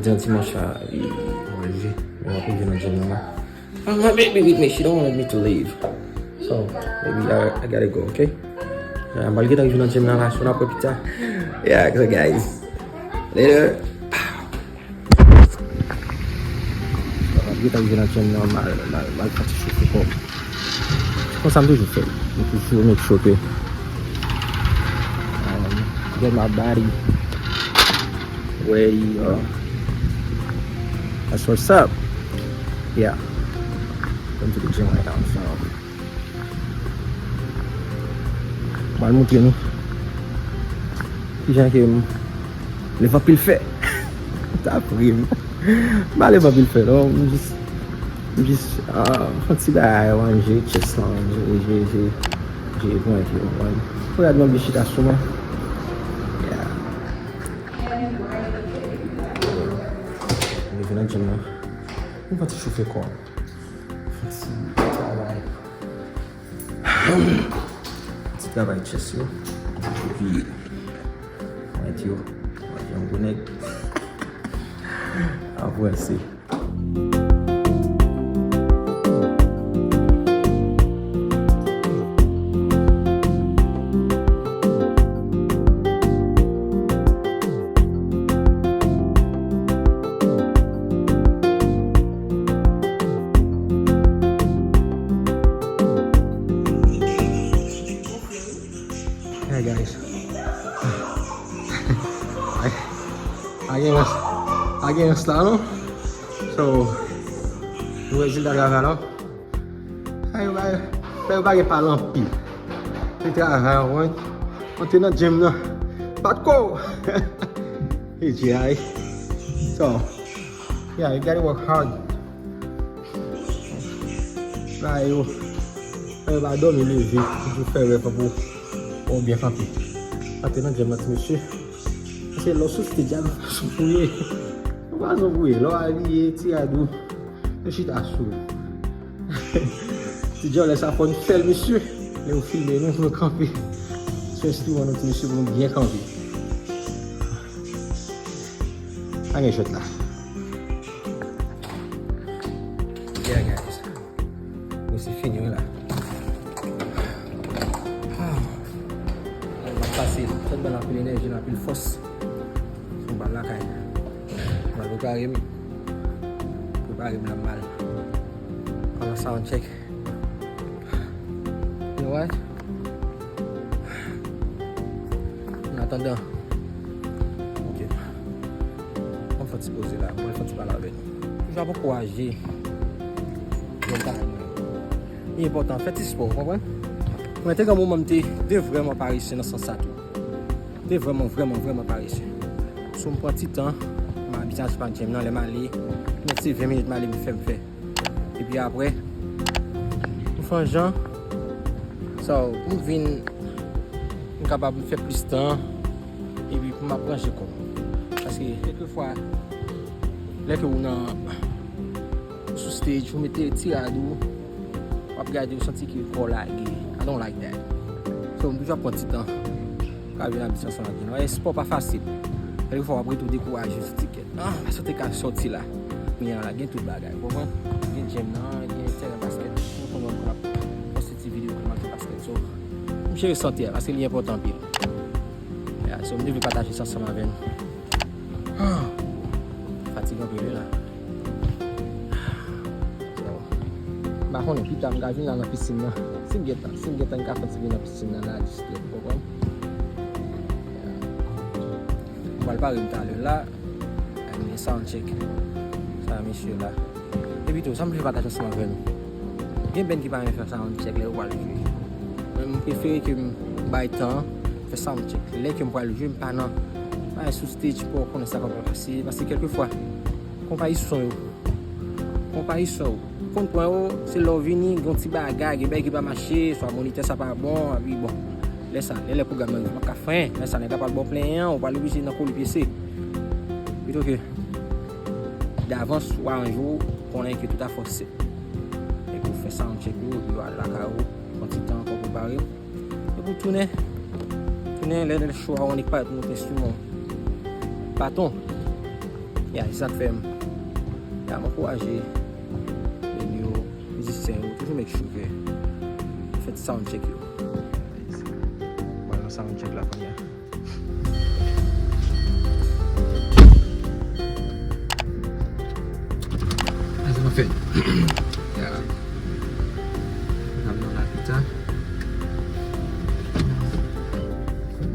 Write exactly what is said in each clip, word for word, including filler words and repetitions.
Jan dimanch la, li manje. Mwen ap rive nan gym nan la. Ah, my baby with me, she don't want me to leave. So, baby, I, I gotta go, okay? Yeah, m pral gentan rive nan gym nan la, so n ap wè pita. Yeah, so guys, later. M pral gentan rive nan gym nan, m al, m al, m al fè ti chofe kò m. Se konsa m toujou fè. M toujou make sure ke, um, get my body ready, uh, that's what's up. Yeah. Going to the gym right now, so. M pral montre nou kijan ke m leve anpil fè. Ta pri m. M pa leve anpil fè, non. M jis, m jis, ah, fè ti bagay, manje, chest lan, je, je, je, je, mwen, mwen. Pou gade mwen byen chita sou mwen. Yeah. M leve nan gym nan. M fè ti chofe kò. Fè ti travay. Ti travay chest yo. Epi, mwen di yo, mwen di yon gwo nèg. Avanse. Hey guys. A gen rans, a gen rans la non. So, nou rezilta travay la. Sa yo pa, sa yo pa gen pale anpil. Se travay an wè. Antre nan gym nan. Patko. E J I. So, yeah, you gotta work hard. Sa yo, sa yo pa dòmi leve, toujou fè rèv pou ou byen kanpe. Antre nan gym nan ti mesye. Paske lè w sou stage a, nou fason pou ye. Nou fason pou ye. Lè w abiye, ti rad ou, nou chita sou. Ti djòlè sa fò n fè l, mesye. Lè yo filme nou, pou nou kanpe sou enstriman nou, ti mesye, pou nou byen kanpe. Pa gen jwèt la. Yeah, guys. Mwen se fini, wi, la. Ah. M ap pase, sot ban anpil enèji, anpil fòs. Pou m al lakay. Mwen prepare m. Prepare m la, m al. An sound check. You know what? An atandan, ok. An fè ti poze la, mwen fè ti pale avè nou. Toujou ap ankouraje jèn talan mwen yo. Li enpòtan, fè ti spò, ou konprann? Mwen te gen moman m te, te vrèman paresye nan sans sa tou. Te vrèman, vrèman, vrèman paresye. So m pran ti tan, m abitye al sou gym nan, lè m ale, mèt se ven minit m ale, m fè, m fè. Epi apre, m fè yon jan, sa pou m vin, m kapab fè plis tan, epi pou m ap ranje kò m. Paske, kèlkefwa, lè ke ou nan, sou stage, ou mete ti rad ou, w ap gade, ou santi ke kò w lage. I don't like that. So, m toujou ap pran ti tan. Ka vin abitye ansanm ak nou. E spò pa fasil. Kèlkefwa w ap rete w dekouraje sou ti kèt. Ah, sa te ka sòti la. Men la gen tout bagay, ou konprann? Gen gym nan, gen teren basket. Ou konn wè m konn ap poste ti videyo pou m al fè basket. So, m jere sante a, paske li enpòtan anpil. Yeah, so, m te vle pataje sa ansanm avè nou. Ah, fatige anpil wi la. So, m pa konnen, pita m ka vin la nan pisin nan. Si m gen tan, si m gen tan, m ka fè ti vin nan pisin nan la, jis lè, ou konprann? M pral pare m talè la, ak sound check. Sa mesye la. Epi tou, sa m vle pataje ansanm avè nou. Gen band ki pa renmen fè sound check lè yo pral jwe. Men m prefere ke m bay tan fè sound check. Lè ke m pral jwe, m pa nan, pa sou stage pou konnen sa k ap pase. Paske kèlkefwa, konpayi son yo, konpayi son yo konn pran yo, se lè w vini, gen yon ti bagay, gen bagay ki pa mache, swa monitè sa pa bon, epi bon. Lè sa, lè, lè pwogram nan rive, m ap ka fè anyen. Lè sa, nèg la pral ba w plenyen an, ou pral oblije nan kò li pyese. Pito ke davans, ou aranje w, konnen ke tout afè w sèt. Epi w fè sound check ou, epi w al lakay ou, pran ti tan ankò prepare w. Epi w tounen, tounen lè, lè cho a, ou annik parèt pou monte enstriman w. Baton. Ya, se sa k fè m, ya, m ankouraje band yo, mizisyen yo, toujou make sure ke yo fè ti sound check yo. Mwen nan sound check la kounye a. Sa se pa fèt. Ya. N ap nan lapita.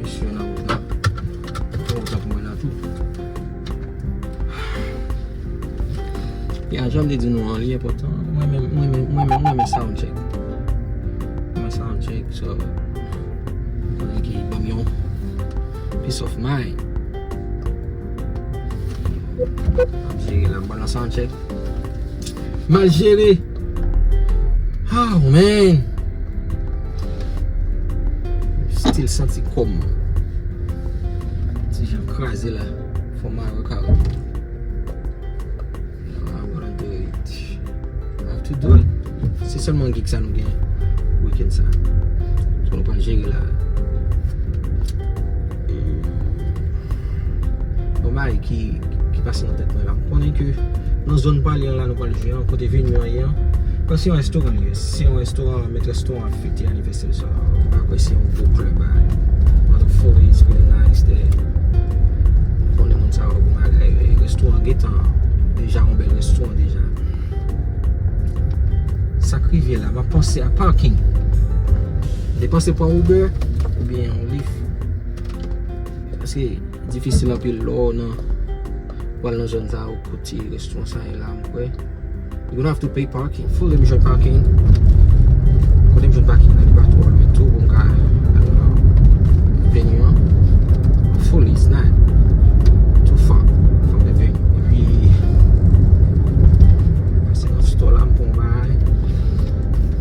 Mesye nan wout la. Fè wout la pou mwen la tou. Ya, jan m te di nou an, li enpòtan. Mwen menm, mwen menm, mwen menm, mwen menm sound check. Mwen sound check, so, konnen ki ban m yon peace of mind. M ap jere la, m pral nan sound check. Mal jere. Oh, man. M still santi kò m ti jan kraze la. Fò m al workout. I wanna do it. I have to do it. Se sèlman gig sa nou gen weekend sa. So nou pral jere la. Yon bagay ki, ki pase nan tèt mwen la. M konnen ke nan zòn pale an la nou pral jwe an, kote venue an ye an, pral se yon restoran li ye. Se yon restoran, mèt restoran an fete anivèsè l swa. M pa kwè se yon gwo klèb bagay. But the food is really nice there. M konnen moun sa yo bon bagay. Restoran gentan deja yon bèl restoran deja. Sa k rive la, m ap panse a parking. Depanse pran Uber oubyen yon Lyft. Paske difisil anpil lè w nan, w al nan zòn sa yo kote restoran sa ye la, m kwè. You gonna have to pay parking. Fò m jwenn parking. Kote m jwenn parking nan, li pa twò lwen tou pou m ka al nan venue an. Hopefully it's not too far from the venue. Epi pase nan store la, m pran yon bagay.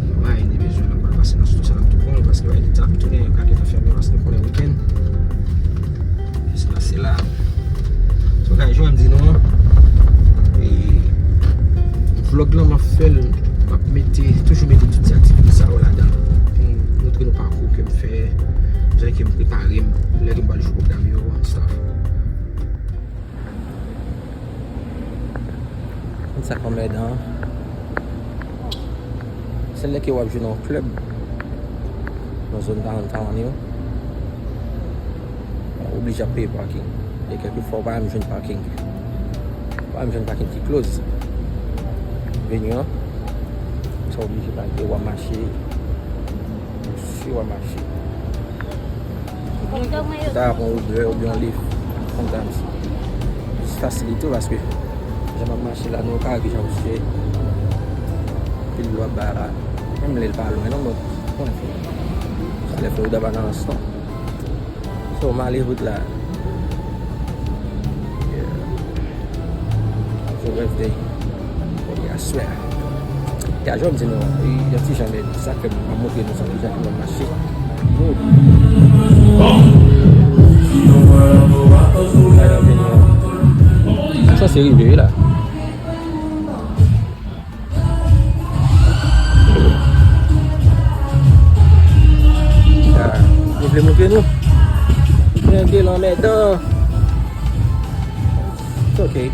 Yon bagay m te bezwen la, m pral pase nan store sa la, m tou pran l paske bay li tan tou gen yo ka gentan fèmen paske nou konnen weekend. Jis pase la. So guys, jan m di nou an, e, vlog lan m ap fè l, m ap mete, toujou mete tout ti aktivite sa yo ladan l pou m montre nou pakou ke m fè, jan ke m prepare m, lè ke m pral jwe pwogram yo and stuff. Sa k anmèdan an, se lè ke w ap jwe nan yon klèb, nan zòn downtown yo, w oblije ap peye parking. E kèlkefwa, w pa menm jwenn parking. W pa menm jwenn parking ki close. Venue an, sa w oblije peye, w ap mache. Si w ap mache. Ou ta pran Uber oubyen yon Lyft sometimes. Jis fasilite w paske jan m ap mache la, nou ka wè kijan misye pil lwa ba la. Menm lè l pa lwen non, but, bon, sa lè Florida pa nan rans non. So, m ale wout la. Yeah. Happy birthday. Aswè a. Ya, jan m di nou, yon ti jan, men sa k fè m ap montre nou sa, ki jan pou nou mache. Yo. Sa se rive, wi, la. Ya, yo vle montre nou. Gen de lanmèdan. It's okay.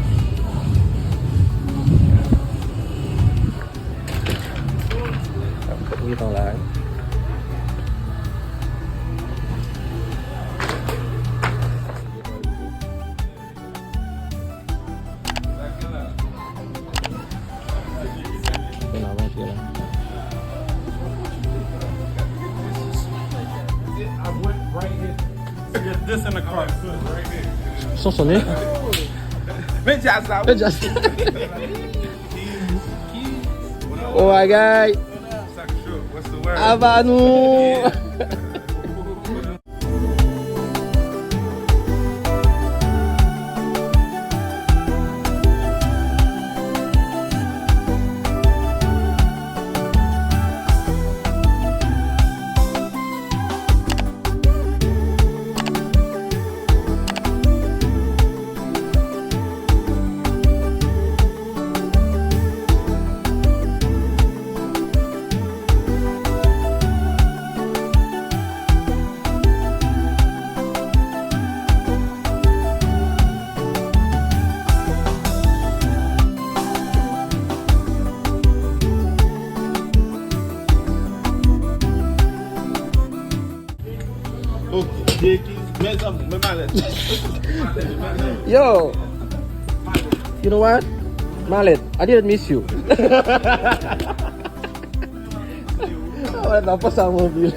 Ap ret an la, wi. Fè n avanse la. Son sonnen. Men djaz la, men djaz. Oh, bagay. Aba nou. Mwen malèt. Yo! You know what? Malèt, I didn't miss you. Malèt la, pase a mwen anpil.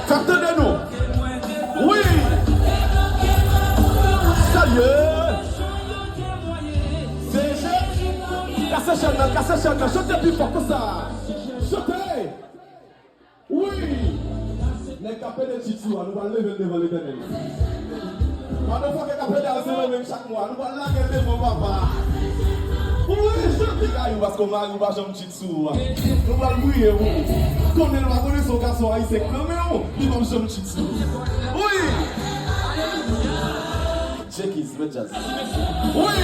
Fè m tande nou. Wi. Serye. Serye. Kase chèn nan, kase chèn nan. Chante pi fò konsa. Chante. Wi. Nèg k ap pede tchit sou a, nou pral leve l devan Letènèl. Motherfucker k ap pede al Sendomeng chak mwa, nou pral lage l devan Papa. Wi, chante. Kay ou, paske mari ou pa janm tchit sou ou a. Nou pral priye pou ou. Konnen l pa konnen se yon gason ayisyen k nan men w, li p ap janm tchit sou ou. Wi! Jenkins, met djaz. Wi!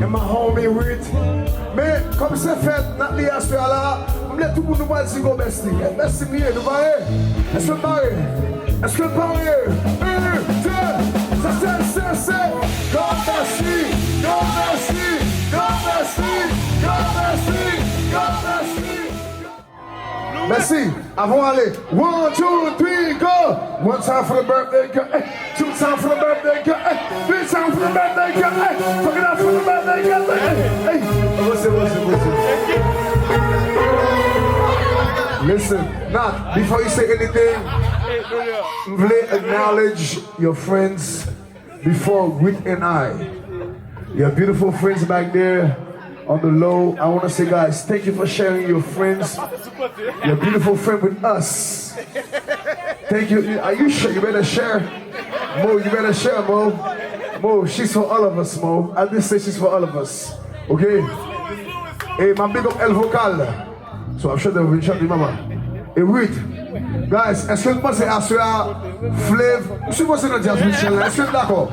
And my homie Ruth. Men, kòm se fèt Nathalie aswè a la, m vle tout moun nou pral di go Bestie. Yes, Bestie m ye, nou pare? Èske n pare? Èske n pare? Un, deux, se, se, se, se. Go Bestie! Go Bestie! Go Bestie! Go Bestie! Go Bestie! Mèsi. Avan w ale. One, two, three, go! One time for the birthday girl. Hey, two time for the birthday girl. Hey, three time for the birthday girl. Hey, fuck it up for the birthday girl. Hey, hey. Listen, listen, listen. Listen, Nat, before you say anything, m vle acknowledge your friends before Ruth and I. Your beautiful friends back there on the low. I want to say, guys, thank you for sharing your friends, your beautiful friend with us. Thank you. Are you sure? You better share. Mo, you better share, Mo. Mo, she's for all of us, Mo. I just say she's for all of us. Okay? Hey, my big up El Vocal. So, ap chante, vin chante, mama. E Ruth. Guys, èske nou panse aswè a Flav, nou sipoze nan djaz Michel la? Èske nou dakò?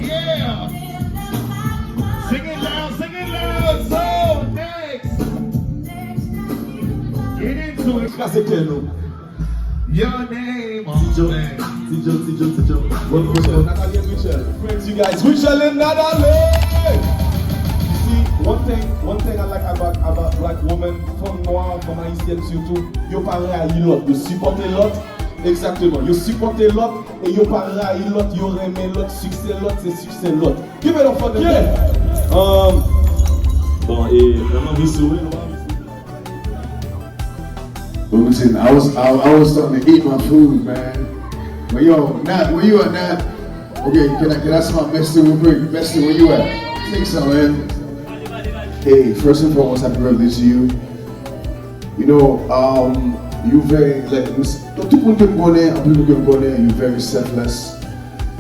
Yeah! Sing it loud, sing it loud. So, next. Get into it. Kase kè nou. Your name on T J, T J, T J, T J. One more time. Nathalie and Rutshelle. Friends, you guys. Rutshelle and Nathalie! See, one thing, one thing I like about, about black women, fanm nwa, fanm ayisyèn sitou, yo pa rayi lòt, yo sipòte lòt. Egzakteman. Yo sipòte lòt e yo pa rayi lòt, yo renmen lòt, siksè lòt, se siksè lòt. Give it up for them. Yeah! Um, bon, e, mwen anvi sou, wi, mwen anvi sou. Listen, I was, I, I was starting to eat my food, man. But yo, Nat, where you at, Nat? Okay, can I, can I smell Messi real quick? Messi, where you at? Take some, man. Hey, first and foremost, happy birthday to you. You know, um, you very, like, m s- tout moun ke m konnen, anpil moun ke m konnen, you very selfless.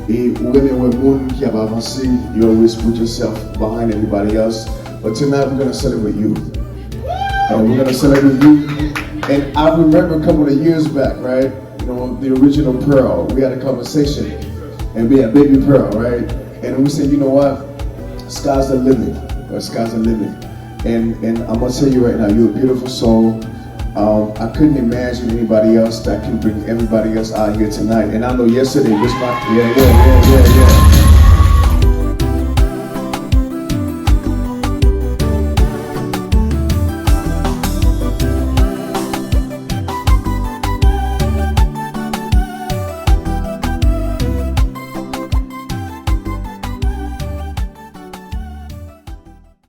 E ou renmen wè moun ki ap avanse, you always put yourself behind everybody else. But tonight we're gonna celebrate you. And we're gonna celebrate you. And I remember a couple of years back, right? You know, the original Pearl. We had a conversation. And we had Baby Pearl, right? And we said, you know what? Sky's the limit. Right? Sky's the limit. And and I'm gonna tell you right now, you're a beautiful soul. Um, I couldn't imagine anybody else that can bring everybody else out here tonight. And I know yesterday was my yeah, yeah, yeah, yeah, yeah.